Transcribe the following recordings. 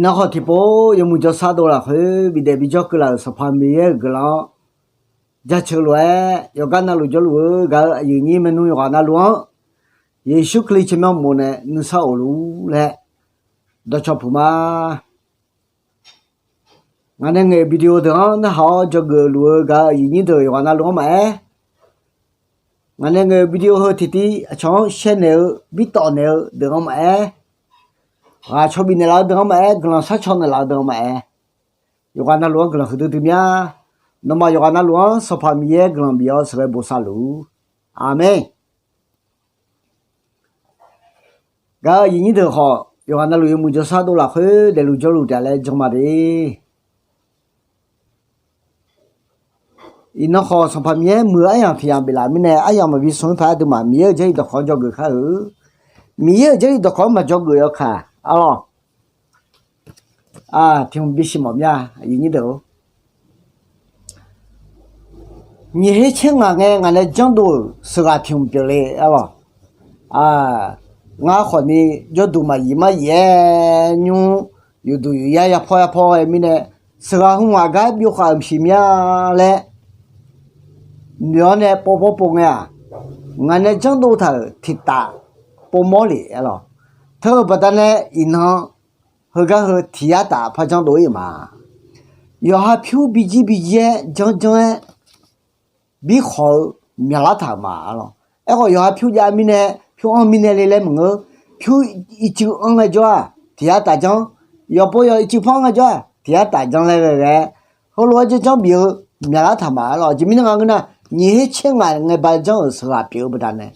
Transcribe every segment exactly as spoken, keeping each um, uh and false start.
Nar khawf tiqpov yawmuiq jawrshar dov lafkhoer bidaef bijawr keuvlaf-euq Sanqpaq Miqyaer-euq guiqlanq-anr jaceuq lof-aer, yawqgar navluf jawrluf-eu gaq-euq aqyuif nyir maernmr yawqghaq navluf-anr, Yeqsur Kali tsawrmyanr uqmov nae nuisar of luf-ur laer dawqcawq puq ma. Ngaq nae ngaeq-euq video deuq-anr narhaq-awr dzawgeuf luf-eu gaq-euq aqyuif nyir deuq yawqghaq navluf-anr maqaer, ngaq nae ngaeq-euq video heu tiqtiv aqcawq-anr shaer naeq-eu, bitawf naeq-eu deuq-anr maqaer, ghaq caw bifnaeq laf-eu deuq-anr maqaer, guiqlanq sharcaw naeq laf-eu deuq-anr maqaer, yawqghaq navluf-anr guiqlanq huiqdui dui mya. Nawmaf yawqghaq navluf-anr Sanqpaq Miqyaer guiqlanq bif-awr sheuqghae bosav luf-ur. Aqmeq. Gaq-euq aqyuif nyir deuq khawf, yawqghaq navluf yawmuiq jawrshar dov lafkhoer daefluf jawrluf taef laer jan ma de. Iqnan khawf, Sanqpaq Miqyaer muiq-eu aryamq tiq yamq biflaf mirnae, aryamq maqbi smq-anr paq-aer aqduimaf Miqyaer-euq jarlif dawqkawq-anr dzawgeuf kar-euq. Miqyaer-euq jarlif dawqkawq-anr maqdzawgeuf yawkaq, arlawq, tiq hmq bisiq mawf mya, aqyuif nyir deuq-or. Nyiq her caer ngaq ngae ngaq nae janrdov-euq sheuqghaq tiq hmq pyeufle, arlawq. Ngar khawfni jawrduq maqyif mar yif-aer nymr, yufduq yufyar yapawr yapawr ghae mirnae, sheuqghaq hmq aqgar byov khaf-euq maqsiq mya laer noeq-awr nae povmawr pov ngae-aq, ngaq nae janrdov taq-euq tiqtaf povmawr lef, arlawq. Teu-eu baqdanae iqnan heugar heu tiq yar taf par janrdov-ir-euq ma. Yawqha pyur bijir bijir-aer janrjanr-aer birkhawq-eu myaqlar taq-euq ma, arlawq. Aerkhawf, yawqha pyur jav mirnae, pyur anr mirnae le laer maqngeur. Pyur ircuf anr ngaejawr-aq, tiq yar taf janr. Yawqpov yawq ircuf par anr ngaejawr-aq, tiq yar taf janr laer ghae ghae-aer, heulof-aer janrjanr bif-eu myaqlar taq ma, arlawq. Aqjeq mirnae nga ngeur nar, nyiq her caer ngaq ngae ba janr-euq sheuqghaq pyeuf-eu baqdanae,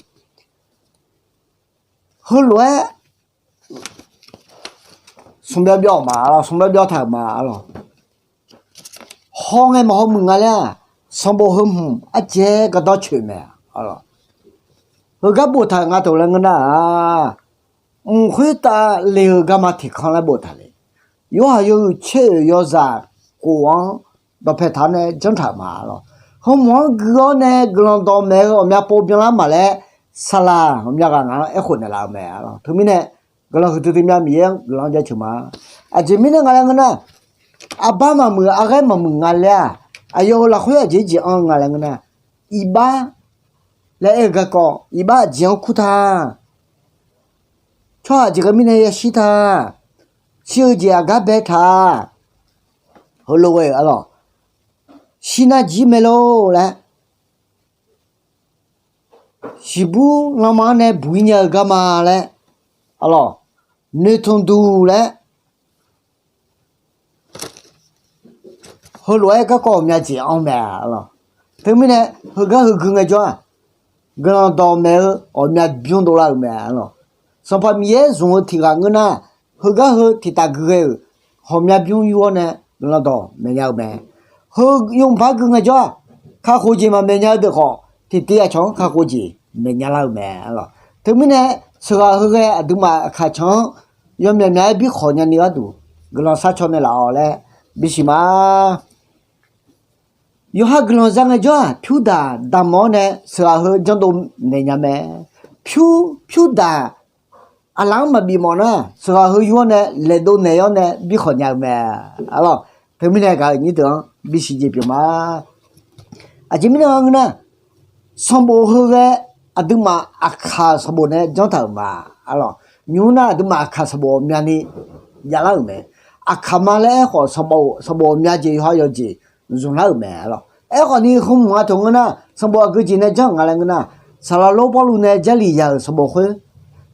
heulof-aer smq byov byov-euq ma, arlawq. Smq byov byov taq-euq ma, arlawq. Hawngae maqhaw muiq nga laer-aq, sanqbof heu hmq ardzaeq-aer gardanr coeq mae, arlawq. Heugar boftaq-euq nga taq laer ngeur nar-aq, mq khoertav le-eu garma tiq kanr laer boftaq le. Yorhaq yawhuiq caer-euq yawzaq khof-anr dawqpae taq-awr nae janr taq-euq ma, arlawq. Heumq-anr gui-awr nae guiqlanq dawqmaeq-eu ghawqmya pov byanlar maqlaer, saqlaq ghawqmya ghaq ngaq-anr aerkhof naeqlaf-eu mae, arlawq. Teumirnae guiqlanq huiqdui dui mya Miqyaer-anr guiqlanq-anr jaceuq ma. Aqjeq mirnae nga laer ngeur nar, arbar maqmuiq arghaer maqmuiq nga laer-aq, aqyawf-euq lafkhoer aqjeq jeq anr nga laer ngeur nar, iqbax laer aer-eu garkawv, iqbax aqjeq-anr kurtaq, tsawrhaq jeq ghae mirnae yashir taq, shir-eu jeq aqgar baetaq, heulof ghae-euq, arlawq. Shir nar jir mae lor laer, shiqbur lanma-anr nae buq-ir nya-eu garma laer, arlawq, noeqtmq duq laer, heulof-aer garkawv ghawqmya jeq anr mae, arlawq. Teumirnae heugar heu gui ngaejawr-aq, guiqlanq dawqmaeq-eu ghawqmya bymr dovlar-euq mae, arlawq. Sanqpaq Miqyaer zmq-eu tiq ghaq ngeur nar, heugar heu tiqtaf gui ghae-euq ghawqmya bymr yur-awr nae guiqlanq dawqmaeq nya-eu mae. Heu yawmuiq par gui ngaejawr-aq, kakhof jeq maqmaeq nya-eu deuq khawf, tiqtiv aqcawq-anr kakhof jeq maeq nya lar-euq mae, arlawq. Teumirnae sheuqghaq heu ghae aqduimaf aqkaq can-anr yawmyaq myaq-aer birkhawq nyani gharduq guiqlanq sharcaw naeqlaf-awq laer bisiq ma. Yawqha guiqlanq za ngaejawr-aq, pyur daq damq-awr nae sheuqghaq heu janrdov naeq nya mae. Pyur pyur daq aqlaf-anr maqbif mawf nar, sheuqghaq heu yur-awr nae laeqdov naeq-awr nae birkhawq nya-eu mae, arlawq. Teumirnae gaq-euq nyir deuq-anr bisiq jeq pyeuf ma. Aqjeq mirnae nga ngeur nar, sanqbof heu ghae aqduimaf aqkaq sanqbof nae janr taq-euq ma, arlawq. Nymr nar aqduimaf aqkaq sanqbof ghawqmyani javlar-euq mae. Aqkaq ma laer aerkhawf, sanqbof ghawqmya jeq yawqha yawqjeq zmqlar-euq mae, arlawq. Aerkhawfni heu mq nga taq ngeur nar, sanqbof aqgeu jeq nae janr-euq nga laer ngeur nar, saqlaq lor Pawrluv nae Jarlif yaq-euq sanqbof khoer,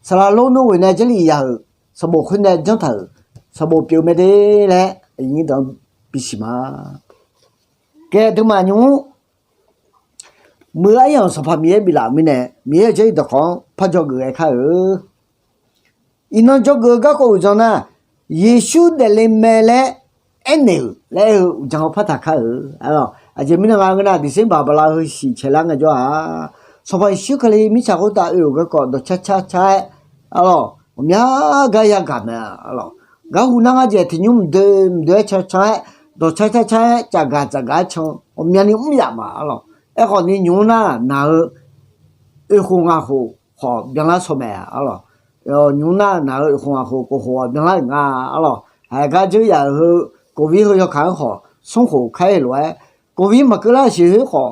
saqlaq lor Norghoeq nae Jarlif yaq-euq sanqbof khoer nae janr taq-euq sanqbof pyeuf mae de laer aqyuif nyir deuq-anr bisiq ma. Gaq aqduimaf nymr muiq-eu aryamq Sanqpaq Miqyaer biflaf-euq mirnae, Miqyaer-euq Jarlif dawqkawq-anr par dzawgeuf ghae kar-eu. Iqnan dzawgeuf-eu garkawv uqdzan nar, Yeqsur daefle mae laer aernaeq-euq laer aer-eu uqdzan-eu par taq kar-eu. Aqjeq mirnae nga ngeur nar, December bala heu siq caelar ngaejawr-aq, Sanqpaq Yeqsur Kali mirtsaq khoertav oe-euq garkawv dawqcar car car-aer, arlawq, ghawqmya gar yagaq mae, arlawq. Garhu nar ngar dzaeq tiq nymr mqdoe mqdoe-aer can can-aer, dawqcar car car-aer cafgaq cafgaq-aer can, ghawqmyani mr yaf ma, arlawq. Aerkhawfni nymr nar naq-eu oekhof ngaq khof khawf byanlar shaw mae, arlawq. Nymr nar naq-eu oekhof ngaq khof kof khof-awq byanlar-euq nga, arlawq. Haeq gar dzeur yaf-euq heu, โควิด heu yawkaq-anr khawf smrkhof kar-ir lof-aer, โควิด maqkeuv lar-euq siq khoer khawf,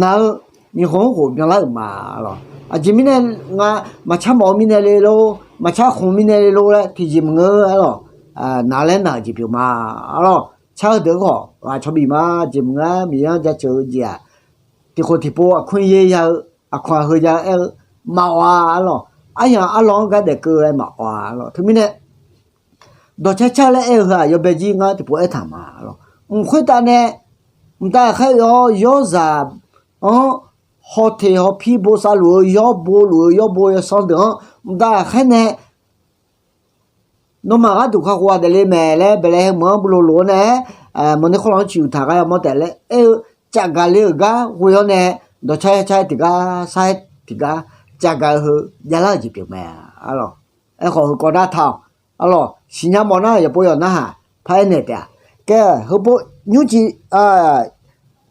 naq-eu nyiq khof-anr khof byanlar-euq ma lawq. Aqjeq mirnae nga, maqcar mawf-eu mirnae le lor, maqcar khmq mirnae le lor laer tiqjeq maqngeur-a lawq. Naq laer naq-euq jeq pyeuf ma lawq. Car-eu deuq-anr khawf ghaq caw bif ma, jeq maqngeur-a, Miqyaer-anr jaceuq-eu jeq-aq, tiqkhof tiqpov aqkmr yaer ya-eu, aqkawq aqheu ya-eu aer-eu maqawq-a lawq. Aryamq arlawr-anr gar daef keuv-eu aer maqawq-a lawq. Teumirnae dawqcar car laer aer-eu heu-aq yawbae jir ngar tiqpov aertaq ma lawq. Mq khoertav nae mqtav ghaqkhaer oe-awr yawrzaq-anr hawteq hawpir bosav luf-eu yawr bo luf-eu yawr bo yawsanr deuq-anr mqtav ghaqkhaer nae nawmaf gharduq kakhof-a daefle mae laer Baeqlaeqhaeq meuq-anr buvlof lof-awr nae, mawqner khawrlanq-anr ciq uqtaq gar yamawr taef laer aer-eu cafgaq le-euq gar ghoe-awr nae, dawqcar car-aer tiqgar sar-aer tiqgar cafgaq-eu heu javlar-euq jeq pyeuf mae. Arlawq, aerkhawf heu kawv nar taq-awq. Arlawq, siqnya mawf nar yawqpov yawq narhaq par aernaeq taef-a. Kae, heupov nymrcif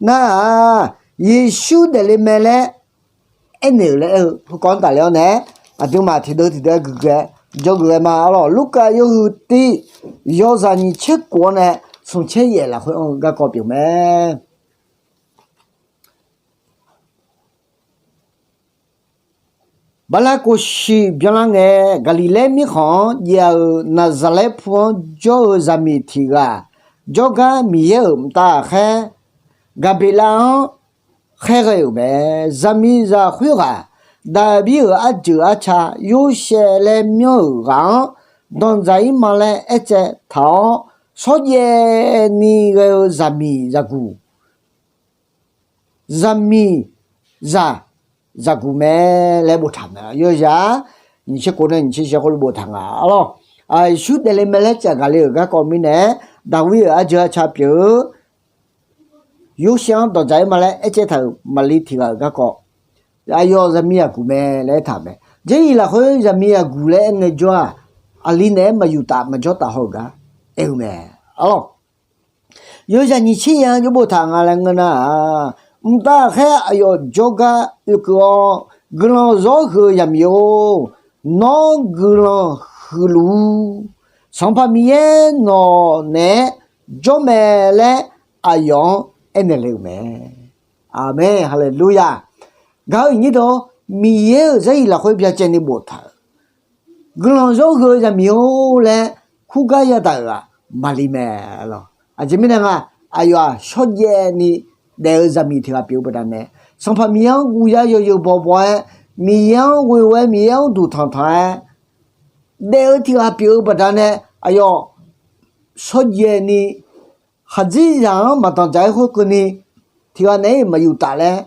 nar-aq, Yeqsur daefle mae laer aernaeq-euq laer aer-eu heukawv-anr tafle-awr nae, aqduimaf tiqdeuv tiqdeuv-aer guiqghae jawrgeuf ghae ma. Arlawq, Lurkaf yawhuiq tiv yawzaq nyiq tser khof-awr nae smq tser yaef lafkhoer anr-eu garkawv pyeuf mae. Bala kof shiq byanlar ngae, Gaqliqlaer mirkhanq-anr jaev-euq Naqzaqlaer pu-anr jawr-eu zaqmiq tiq ghaq, jawrgar Miqyaer-euq mqtav ghaqkhaer Gaqbeqlav-anr khaerghae-euq mae. Zaqmiqzaq khoerghaq Daqbir-euq arjeuq arca Yorsaev laer myanr-euq ghaq-anr danqdzaq-ir ma laer aertsaev taq-awr, shawrjaev ni ghae-eu zaqmiq zaqguq, zaqmiqzaq zaqguq mae laer boftaq mae. Yawzaq nyiq tser khof nae nyiq tser shif khoer boftaq nga. Arlawq, Yeqsur daefle mae laer cafgaq le-euq garkawv mirnae, Daqbir-euq arjeuq arca pyeuf-eu Yorsaev-anr danqdzaq-ir ma laer aertsaev taq-euq Maqlir tiq ghaq-euq garkawv, aqyawf zaqmiq zaqguq mae laer aertaq mae. Jarlif lafkhoer zaqmiq zaqguq laer aerngae jawr-aq, aqli naeq-aer maqyuf taf maqjawr taf haw-euq gar aer-eu mae. Arlawq, yawzaq nyiq tser yaer-anr jawr boftaq nga laer ngeur-aq, mqtav ghaqkhaer aqyawf jawrgar oekeuv-awr, guiqlanq zawr huiq-eu zaqmiq-or, nawr guiqlanq huiqluf-ur. Sanqpaq Miqyaer nawq naeq-aer jawr mae laer aqyawf-anr aernaeq le-euq mae. Aqmeq, haleluya. Gaq-eu iqnyir deuq-or, Miqyaer-euq Jarlif lafkhoer byacaevni boftaq-euq guiqlanq zawr huiq-eu zaqmiq-or laer kurgar yadaq-euq-aq Maqlir mae. Aqjeq mirnae nga, aqyawf-aq shawrjaev ni daef-eu zaqmiq tiq ghaq pyeuf-eu baqdanae, Sanqpaq Miqyaer-anr guv yar yawzeu bawbaw-aer, Miqyaer-anr ghoe-aer, Miqyaer-anr duqtanq tanq-aer daef-eu tiq ghaq pyeuf-eu baqdanae, aqyawf shawrjaev ni khaqdzerzaq-anr maqdanqdzaq-aer khoerkeuvni tiq ghaq naeq-aer maqyuf taf laer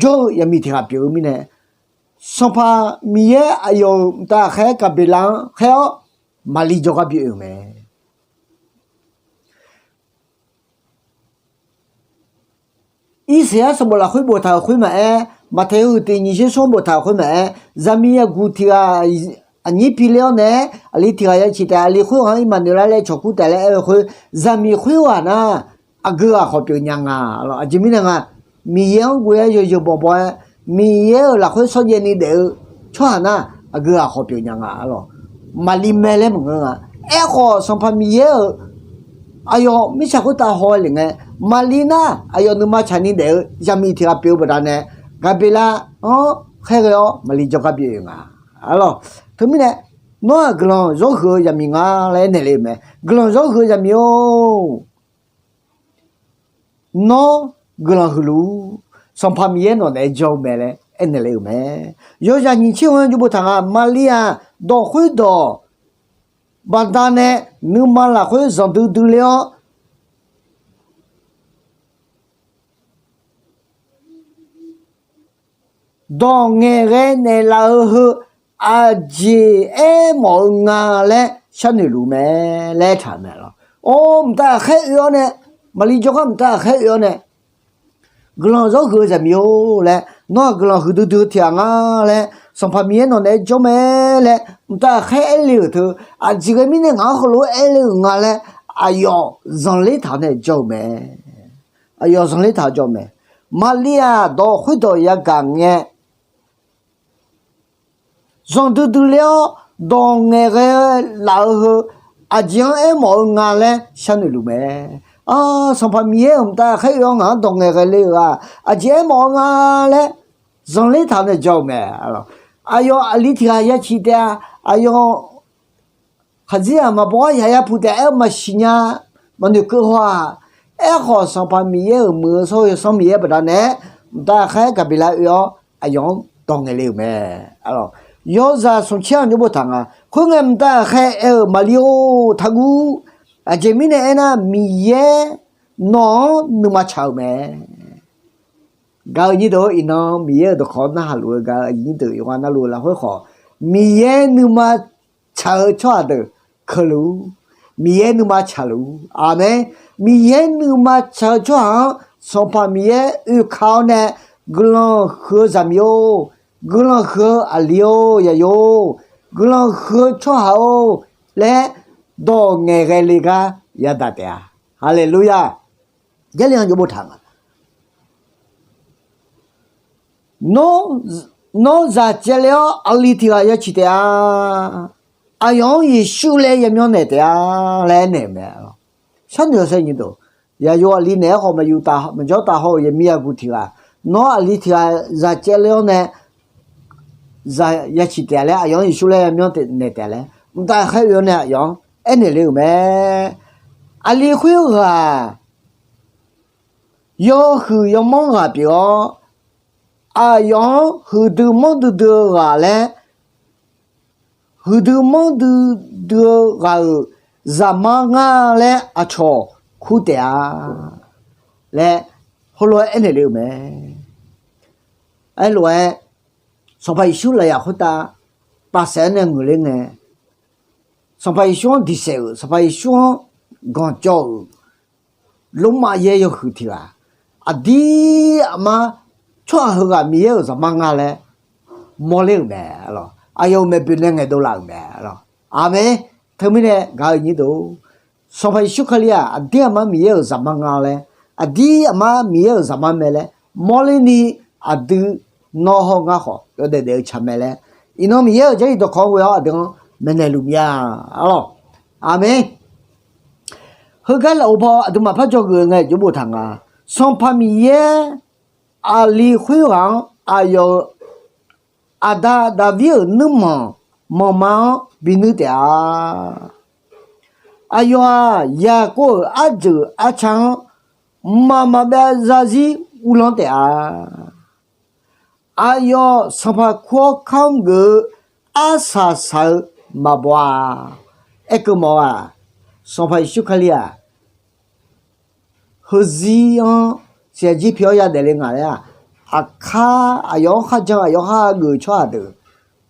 jawr-eu zaqmiq tiq ghaq pyeuf-eu mirnae, Sanqpaq Miqyaer aqyawf-euq mqtav ghaqkhaer Gaqbeqlav-anr khaer-awr Maqlir jawrgar byoe-euq mae. Irsaqyar sanqbof lafkhoer boftaq-euq khoer maqaer, Maqtaeq yawhuiq tiq nyiq tser smr-anr boftaq-euq khoer maqaer, zaqmiq zaqguq tiq ghaq aqnyir pi ler-awr nae-aer, aqli tiq ghaq ya ciq taef, aqli khoerghaq-anr Irmaqneqlar laer cawqkur taef laer aer-eu khoer, zaqmiq khoerghaq nar aqgeu ghaq khawf pyeuf nya nga. Aqjeq mirnae nga, Miqyaer-anr ghoe-aer yawzeu bawbaw-aer, Miqyaer-euq lafkhoer shawrjaev ni daef-eu tsawrhaq nar aqgeu ghaq khawf pyeuf nya nga. Arlawq, Maqlir mae laer maqngeur nga. Aerkhawf Sanqpaq Miqyaer-euq aqyawf mirtsaq khoertav haw-aer lef ngae, Maqlir nar aqyawf nuima tsaqni daef-eu zaqmiq tiq ghaq pyeuf-eu baqdanae, Gaqbeqlav-anr khaerghae-awr Maqlir jawrgar byoe-euq nga. Arlawq, teumirnae, nawr-aq guiqlanq zawr huiq-eu zaqmiq nga laer aernaeq le-euq mae. Guiqlanq zawr huiq-eu zaqmiq-or, nawr guiqlanq huiqluf-ur. Sanqpaq Miqyaer nawq naeq-aer jawr-eu mae laer aernaeq le-euq mae. Yawzaq nyiq tser-anr jawr boftaq nga, Maqlir-aq dawq khoerdawq baqdanae nuima lafkhoer zanqdui dui ler-awr, dawq ngaeqghae naeqlaf-eu heu aqjeq aermawf-eu nga laer sharnoeq luf mae laer aertaq-euq mae lawq. Or, mqtav ghaqkhaer oe-awr nae, Maqlir jawrgar mqtav ghaqkhaer oe-awr nae, guiqlanq zawr huiq-eu zaqmiq-or laer, nawr-aq guiqlanq huiqdui dui-eu tiq ghaq nga laer Sanqpaq Miqyaer nawq naeq-aer jawr mae laer mqtav ghaqkhaer aer le-euq teu, aqjeq ghae mirnae ngaq-anr heulof-aer aer le-euq nga laer aqyawf zanqler taq-awr nae jawr-eu mae. Aqyawf zanqler taq-awr jawr-eu mae. Maqlir-aq dawq khoerdawq yagaq ngae, zanqdui dui ler-awr dawq ngaeqghae laf-eu heu aqjeq-anr aermawf-eu nga laer sharnoeq luf mae. Sanqpaq Miqyaer-euq mqtav ghaqkhaer oe-awr ngaq-anr dawq ngaeqghae le-euq-aq, aqjeq aermawf-eu nga laer zanqler taq-eu nae jaw-euq mae. Aqyawf aqli tiq ghaq ya ciq taef-a. Aqyawf khaqdzerzaq maqbaw-ar yaq ya puq taef-a. Aer-eu maqsiq nya, maqnoeq keuv haw-aq. Aerkhawf, Sanqpaq Miqyaer-euq muiq-eu shawr-eu Yawsanr Miqyaer baqdanae mqtav ghaqkhaer Gaqbeqlav oe-awr, aqyawf-anr dawq ngaeq le-euq mae. Yawzaq smq tser-anr jawr boftaq nga. Khoerngae, mqtav ghaqkhaer aer-eu, Maqli-or, taqguv. Aqjeq mirnae aernar, Miqyaer nawq-anr nuima tsaq-euq mae. Gaq-eu nyir deuq-or, iqnan Miqyaer-euq dawqkawq narhaq luf-eu gaq-eu aqyuif nyir deuq yawqghaq navluf lafkhoer khawf, Miqyaer nuima tsaq-eu tsawrhaq deuq keuvluf-ur. Miqyaer nuima tsaqluf-ur. Aqmeq. Miqyaer nuima tsaq-eu tsawrhaq-anr Sanqpaq Miqyaer oeka-awr nae, guiqlanq huiq-eu zaqmiq-or, guiqlanq huiq-eu aqli-or, yayov, guiqlanq huiq-eu tsawrhaq-or laer dawq ngaeqghae le gar yadaq taef-a. Haleluya! Jarlif-anr jawr boftaq nga. Nawr zaq caevle-awr aqli tiq ghaq ya ciq taef-a. Aqyawf-anr Yeqsur laer yamyanr naeq taef-a laer aernaeq-euq mae. Sharnoeq-eu sar nyi deuq, yayov aqli naeq-aer khawf maqjawr taf haw-euq yaqmiq yaqguq tiq ghaq, nawr aqli tiq ghaq zaq caevle-awr nae zaq ya ciq taef-a laer, aqyawf-anr Yeqsur laer yamyanr naeq taef-a laer, mqtav ghaqkhaer oe-awr nae aqyawf-anr aernaeq le-euq mae. Aqli khoerghaq yawhuiq yawmanr ghaq pyeuf-awr, aqyawf-anr huiqdui manr duidui-eu ghaq laer, huiqdui manr duidui-eu ghaq-euq zaqmar ngar laer aqcawq kur taef-a laer heulof-aer aernaeq le-euq mae. Aerlof-aer, Sanqpaq Yeqsur lafyaq khoertav tavsaef-anr nae ngeuqler ngae, Sanqpaq Yeqsur-anr diqsaef-euq, Sanqpaq Yeqsur-anr ganqcawv-euq Lormav yaer yawhuiq tiq ghaq, aqdir aqmar tsawrhaq heughaq Miqyaer-euq zaqmar nga laer mawrler-euq mae. Aqyawf-euq maeqboeq nae ngaeqdov laf-euq mae. Aqmeq. Teumirnae gaq-eu nyir deuq, Sanqpaq Yeqsur Kali-aq, aqdir aqmar Miqyaer-euq zaqmar nga laer, aqdir aqmar Miqyaer-euq zaqmar mae laer mawrler ni, aqdui nawr hawr ngar khawf yawdaef daef-eu tsaq mae laer, iqnan Miqyaer-euq jarlif dawqkawq-anr ghoe-awr aqdui-anr maeqnaeq luf mya-a lawq. Aqmeq. Heugar lafov paw aqduimaf par dzawgeuf-eu ngae jawr boftaq nga. Sanqpaq Miqyaer aqli khoerghaq-anr aqyawf-euq aqda Daqvir-euq nuirmanq manqma-anr binuir taef-a. Aqyawf-aq, Yaqkov-euq arjeuq arca-anr mqmaq maqbyav zarzir uvlanr taef-a. Aqyawf sanqpaq kur-awr kar-anr geuf-eu arsaq saq-eu maqbaw-a. Aerkeuv mawf-aq, Sanqpaq Yeqsur Kali-aq, heuzir-anr siqyaq jir pi-awr yadaef le nga laer-aq, aqkar aqyawf-anr kharjan aqyawf khar geuf-eu tsawrhaq deuq,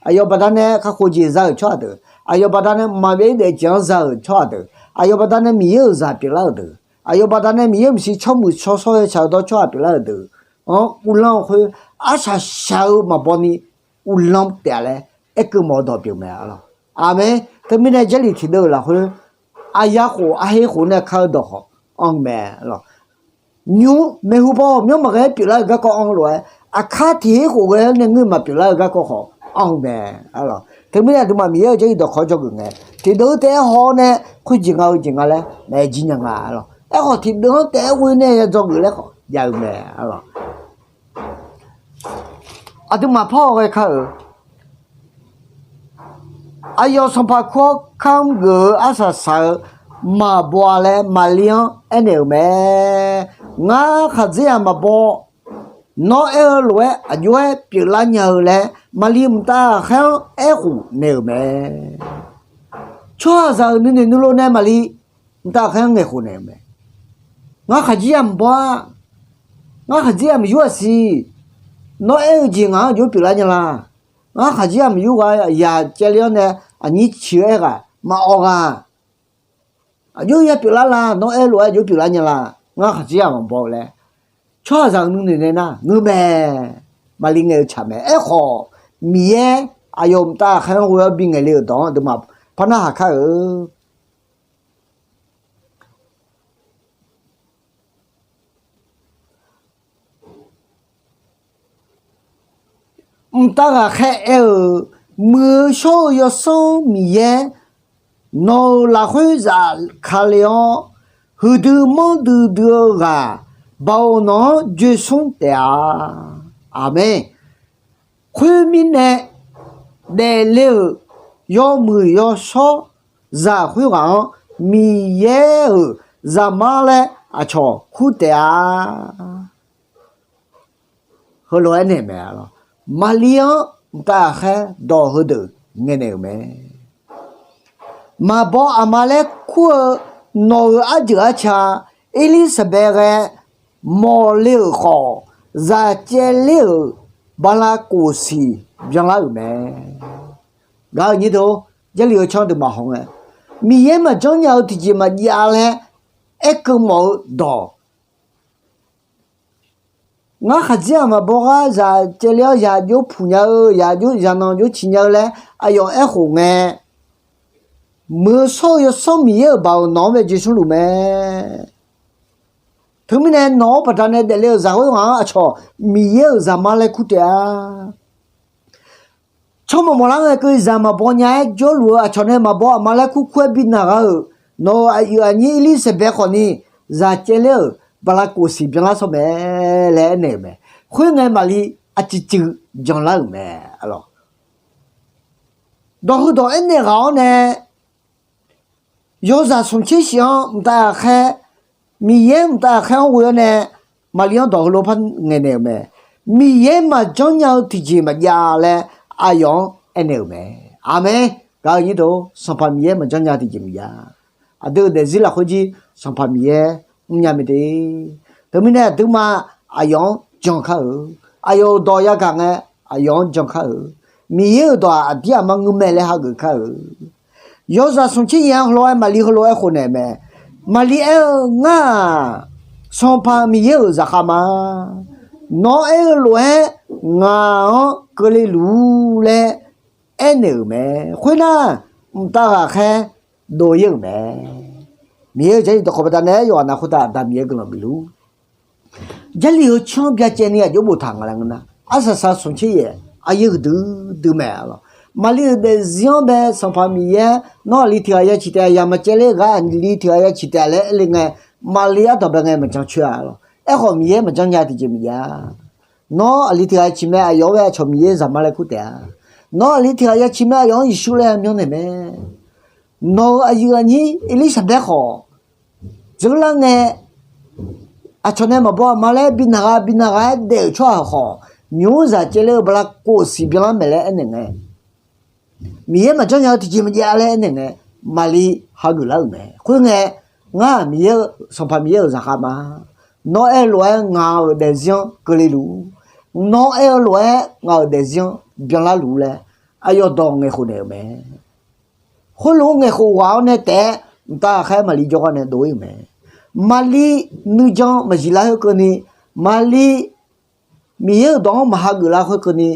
aqyawf baqdanae kakhof jeq za-euq tsawrhaq deuq, aqyawf baqdanae mqmaq byav-ir daef jeq-anr za-euq tsawrhaq deuq, aqyawf baqdanae Miqyaer-euq zaq pyeuflar-euq deuq, aqyawf baqdanae Miqyaer-euq maqsiq tsawrmuiq tsawrshawr-aer shaq-eu dawr tsawrhaq pyeuflar-euq deuq-anr uvlanr-eu khoer, arsaq shaq-eu maqbaw ni uvlanr taef-a laer aerkeuv mawf-eu dawq pyeuf mae. Aqmeq. Teumirnae Jarlif tiqdeuv-euq lafkhoer, aqyar khof arher khof nae ka-eu dawq khawf anr-eu mae. Nymr maeqhu paw ghawqmyanr maqghae-aer pyeuflar-eu garkawv anr-eu lof-aer, aqkar tiq her khof ghae-aer nae ngeur maqpyeuflar-eu garkawv khawf anr-eu mae. Teumirnae aqduimaf Miqyaer-euq Jarlif dawqkawq-anr dzawgeuf ngae, tiqdeuv-anr taef-aer haw-awr nae khoerjeq nga-eu jeq nga laer maeq-aer jir nya nga. Aerkhawf tiqdeuv-anr taef-aer ghoe nae ya dzawgeuf laer khawf jav-eu mae. Aqduimaf par-awr ghae kar-euq, aqyawf sanqpaq kur-awr kar-anr geuf-eu arsaq saq-eu maqbaw-a laer Maqlir-anr aernaeq-euq mae. Ngar khaqdzerzaq maqbaw. Nawr aer-eu lof-aer aqjox-aer pyeuflar nya-eu laer Maqlir mqtav ghaqkhaer-anr aerkhof naeq-euq mae. Tsawrhaqzaq-euq nuinoeq nuilov nae Maqlir mqtav ghaqkhaer-anr ngaeqkhof naeq-euq mae. Ngar khaqdzerzaq maqbaw-a. Ngar khaqdzerzaq maqyur-aq siq. Nawr aer-eu jeq ngaq-anr aqjox pyeuflar nya la? Ngar khaqdzerzaq maqyur ghaq yaq caevle-awr nae aqnyir ciq-eu aer ghaq maqawq ghaq, aqjox ya pyeuflar la? Nawr aer-eu lof-aer aqjox pyeuflar nya la? Ngar khaqdzerzaq maqbaw laer tsawrhaqzaq-euq nuinoeq nae nar ngeur mae. Maqlir ngae-eu tsaq mae. Aerkhawf, Miqyaer aqyawf mqtav ghaqkhaer-anr ghoe-awr bingaeq le-euq dawq-anr aqduimaf par narhaq kar-eu. Mqtav ghaqkhaer aer-eu, muiq-eu shawr-eu Yawsanr Miqyaer Nawq-euq lafkhoer zafkale-awr, huiqdui manrdui dui-eu ghaq, baoq nawq-anr joesmr taef-a. Aqmeq. Khoermirnae, daefle-euq yawmuiq yawshawr zaq khoerghaq-anr, Miqyaer-euq Zaqmar laer aqcawq kur taef-a. Heulof-aer naeq mae. Maqlir-anr mqtav ghaqkhaer dawq heudeuq ngaeqnaeq-euq mae. Maqbaw aqma laer kur-eu nawq-euq arjeuq arca, Erlirsaqbaev ghae mawqle-euq khawf, zaq caevler-euq bala kof siq byanlar-euq mae. Gaq-eu nyir deuq-or, Jarlif-eu tsanr deuq maqhaw ngae, Miqyaer maqjanr nya-eu tiqjeq maqjav laer aerkeuv mawf-eu dawq. Ngar khaqdzerzaq maqbaw ghar zaq caevler-awr yaq jov puq nya-eu, yaq jov zaqnanq jov ciq nya-eu laer aqyawf aerkhof ngae, muiq-eu shawr-eu Yawsanr Miqyaer-euq baoq nawq-anr bae joesmr luf mae. Teumirnae nawq-anr baqdanae daefle-euq zaq khoerghaq-anr aqcawq Miqyaer-euq Zaqmar laer kur taef-a. Tsawrmawq mawqlar ngae keuv zaq maqbaw nya-aer jawrluf-eu aqcawq nae maqbaw aqma laer kurkur-aer bi naq ghar-euq, nawq-euq aqyuif aqnyir Erlirsaqbaev khawfni zaq caevler-euq bala kof siq byanlar shawr mae laer aernaeq-euq mae. Khoerngae Maqlir aqcuiv cuiv janlar-euq mae. Dawq heudawq aernaeq ghaq-awr nae, yawzaq smq tser shif-anr mqtav ghaqkhaer, Miqyaer mqtav ghaqkhaer-anr ghoe-awr nae, Maqlir-anr dawq heulof par ngaeqnaeq-euq mae. Miqyaer maqjanr nya-eu tiqjeq maqjav laer aqyawf-anr aernaeq-euq mae. Aqmeq. Gaq-eu nyir deuq-or, Sanqpaq Miqyaer maqjanr nya tiqjeq maqjav. Aqdui-euq daefzir lafkhoer jir Sanqpaq Miqyaer mrnya mae de. Teumirnae aqduimaf aqyawf-anr jan kar-euq. Aqyawf-euq dawq yagaq ngae, aqyawf-anr jan kar-euq. Miqyaer-euq dawq-aq, aqdir aqma ngeur mae laer hageuf kar-euq. Yawzaq smq tser yaeq-anr heulof-aer Maqlir heulof-aer khofnaeq mae. Maqlir aer-eu, Ngar-aq, Sanqpaq Miqyaer-euq zaqkhav ma. Nawr aer-eu lof-aer ngaq-anr keuvle luf-ur laer aernaeq-euq mae. Khoernar, mqtav ghaqkhaer dov-ir-euq mae. Miqyaer-euq Jarlif dawqkawq baqdanae yawqghaq navluf khoertav Aqda Miqyaer guiqlanq bifluf. Jarlif heu tsanr byacaevni aqjox boftaq nga laer ngeur nar, arsaq saq smq tser yaeq aqyuif huiqdui dui mae. Maqlir-euq daefzir-anr bae Sanqpaq Miqyaer, Nawr aqli tiq ghaq ya ciq taef-a, ya maqcaevler ghaq aqli tiq ghaq ya ciq taef-a laer aerle ngae, Maqlir ardanqbae ngae maqjan coer-a lawq. Aerkhawf Miqyaer maqjanr nya tiqjeq maqjav. Nawr aqli tiq ghaq ciq mae, aqyawf-anr bae aqcawq Miqyaer Zaqmar laer kur taef-a. Nawr aqli tiq ghaq ya ciq mae, aqyawf-anr Yeqsur laer myanrnaeq mae. Nawq-euq aqyuif aqnyir Erlirsaqbaev khawf dzeurlar ngae, aqcawq nae maqbaw aqma laer bi naq ghaq bi naq ghaq-aer daef-euq tsawrhaq khawf, nymq-mr zaq caevler-eu bala kof siq byanlar mae laer aernaeq ngae, Miqyaer maqjanr nya-eu tiqjeq maqjav laer aernaeq ngae, Maqlir hageuf lar-euq mae. Khoerngae, Ngar-aq Miqyaer-eu, Sanqpaq Miqyaer-euq zaqkhav ma. Nawr aer-eu lof-aer ngaq-euq daefzir-anr keuvle luf-ur. Nawr aer-eu lof-aer ngaq-euq daefzir-anr byanlar luf-ur laer aqyawf dawq ngaeqkhof naeq-euq mae. Khoerlof-aer ngaeqkhof ghaq-awr nae taef-aer mqtav ghaqkhaer Maqlir jawrgar nae dov-ir-euq mae. Maqlir nuijan maqzif lar khoerkeuvni, Maqlir Miqyaer-euq dawq-anr maqhageuf lar khoerkeuvni,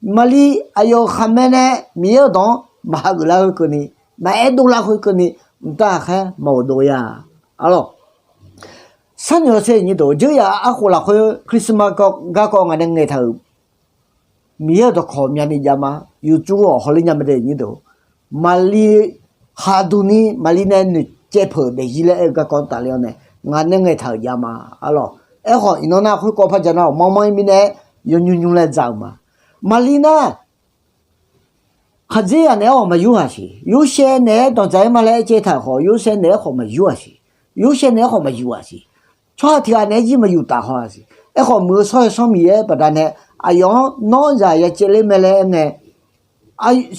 Maqlir aqyawf-euq khaqmae nae Miqyaer-euq dawq-anr maqhageuf lar khoerkeuvni, maqaer dov lar khoerkeuvni, mqtav ghaqkhaer maqghof dov-ir-a. Arlawq, sharnoeq-awr saer nyir deuq, jeuryaq arkhof lafkhoer Christmas garkawv ngaq nae ngaeqtaq-euq Miqyaer-euq dawqkawq myavni jav ma. Yuqtsuv-awq hawler nya ma de nyir deuq. Maqlir khaqduq ni Maqlir nae noeqcaev peuq daefzir laer aer-eu garkawv tafler-awr nae, ngaq nae ngaeqtaq-euq jav ma. Arlawq, aerkhawf iqnan nar khoerkawv par jav nar-awq, manrmanr-ir mirnae-aer yawnymr nymr laer dzaq-euq ma. Maqlir nar khaqdzerzaq naeq-aer khawf maqyur ghaq siq, Yorsaev naeq-aer danqdzaq-aer ma laer aer caev taq-euq khawf, Yorsaev naeq-aer khawf maqyur ghaq siq. Yorsaev naeq-aer khawf maqyuf ghaq siq. Tsawrhaq tiq ghaq naeq-aer jir maqyuf taf haw ghaq siq. Aerkhawf muiq-eu shawr-eu Yawsanr Miqyaer baqdanae aqyawf-anr nawr zaq ya caevler mae laer aer ngae,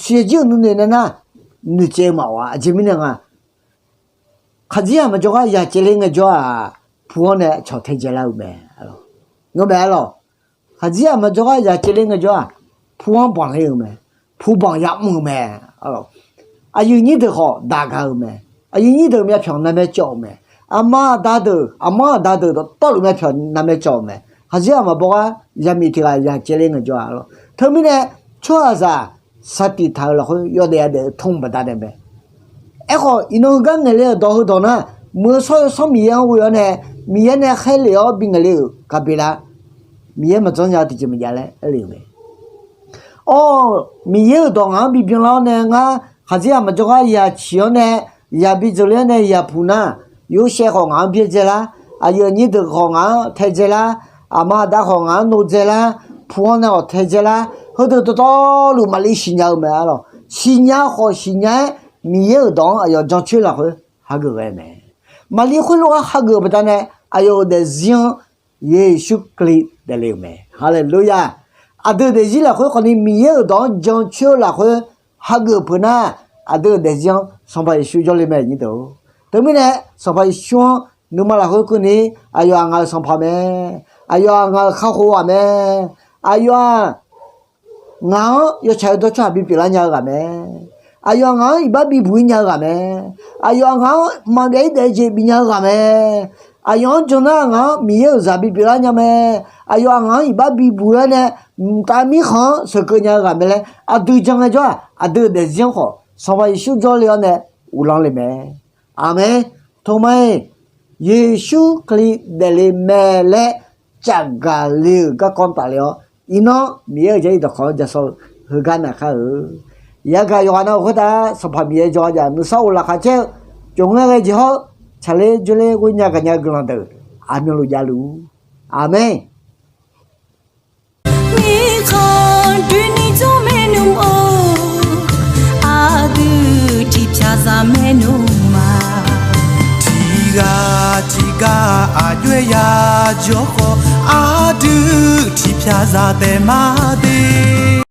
siqyaq jir-euq nuinoeq nae nar noeqcaev-eu maqawf-a. Aqjeq mirnae nga, khaqdzerzaq maqjawr gar ya caevler ngaejawr-aq, pu-anr nae cawq tae dzaelar-eu mae. Ngeur mae arlawq. Khaqdzerzaq maqjawr gar ya caevler ngaejawr-aq, pu-anr banqler-eu mae. Pu banq yamr-eu mae. Aqyuif nyir deuq khawf daq gaq-eu mae. Aqyuif nyir deuq myavpyawq navmaer cawv-euq mae. Aqma aqda deuq, aqmanr aqda deuq dawqtawvluf myavpyawq navmaer cawv-euq mae. Khaqdzerzaq maqbawr gar yamiq tiq ghaq ya caevler ngaejawr-a lawq. Teumirnae tsawrhaqzaq saqtiq taq-eu lafkhoer yawdaef yadaef-eu tmr baqdanae mae. Aerkhawf iqnan heugar ngaeqle-euq dawq heudawq nar, muiq-eu shawr-eu Yawsanr Miqyaer-anr ghoe-awr nae, Miqyaer nae khaerlef-awr bi ngaeqle-euq Gabeqlav, Miqyaer maqdzanr nya-eu tiqjeq maqjav laer aerle-euq mae. Awr, Miqyaer-euq dawq ngaq-anr bibyan lar-awr nae ngar Khaqdzerzaq maqjawr gar yaq ciq-anr nae, yaq bi dzeur le-anr nae yaq puq nar, Yorsaev khawf ngaq-anr byaerdzae lar, aqyuif aqnyir deuq khawf ngaq-anr taedzae lar, aqma aqda khawf ngaq-anr nodzaelar, pu-anr nae khawf taedzae lar, heudeuq dawqtawvluf maqli siqnya-eu mae arlawq. Siqnya khawf siqnya-aer, Miqyaer-euq dawq-anr aqyawf jancoer lafkhoer hageuf ghae mae. Maqli khoerlof-aer hageuf-eu baqdanae, aqyawf-euq daefzir-anr Yeqsur Kali daefle-euq mae. Haleluya! Aqdui-euq daefzir lafkhoer khawfni Miqyaer-euq dawq-anr jancoer-eu lafkhoer hageuf peuq nar, aqdui-euq daefzir-anr Sanqpaq Yeqsur jawrle mae nyir deuq-or. Teumirnae Sanqpaq Yeqsur-anr nuima lafkhoer keuvni, aqyawf-aq ngaq-euq Sanqpaq mae, aqyawf-aq ngaq-euq kakhof ghaq mae, aqyawf-aq ngaq-anr yawtsaq yawdawr tsawrhaq bipyeuf lar nya-eu ghaq mae. Aqyawf-aq ngaq-anr iqbax bibuq-ir nya-eu ghaq mae. Aqyawf-aq ngaq-anr maqbyav-ir daef-eu jeq bifnya-eu ghaq mae. Aqyawf-anr jan nar ngaq-anr Miqyaer-euq zaq bipyeuf lar nya mae. Aqyawf-aq ngaq-anr iqbax bibuq-aer nae mqtav mirkhanq-anr sheuqkeuv nya-eu ghaq mae laer aqdui jan ngaejawr-aq, aqdui-euq daefzir-anr khawf Sanqpaq Yeqsur jawrle-awr nae uvlanr le mae. Aqmeq. Toma-iq, Yeqsur Kali daefle mae laer cavgaq le-euq garkawv tafle-awr, iqnan Miqyaer-euq Jarlif dawqkawq-anr ja sawr-eu heugar naqkar-eu. Yagaq yawqghaq na-euq khoertav Sanqpaq Miqyaer jawrgar jav nuisar of laqkhaq caer-eu, cawq ngaer ghae jeq hawr-eu, tsaqler dzoerler ghoer nya gaqnya-eu guiqlanq deuq aqmyanluf javluf. Aqmeq. Mirkhanq doeni jawr maernmr-or, aqdui tiqpyaq zaq maernmr ma. Tiqghaq tiqghaq aqjox-aer ya jawr khawf, aqdui tiqpyaq zaq taef ma de.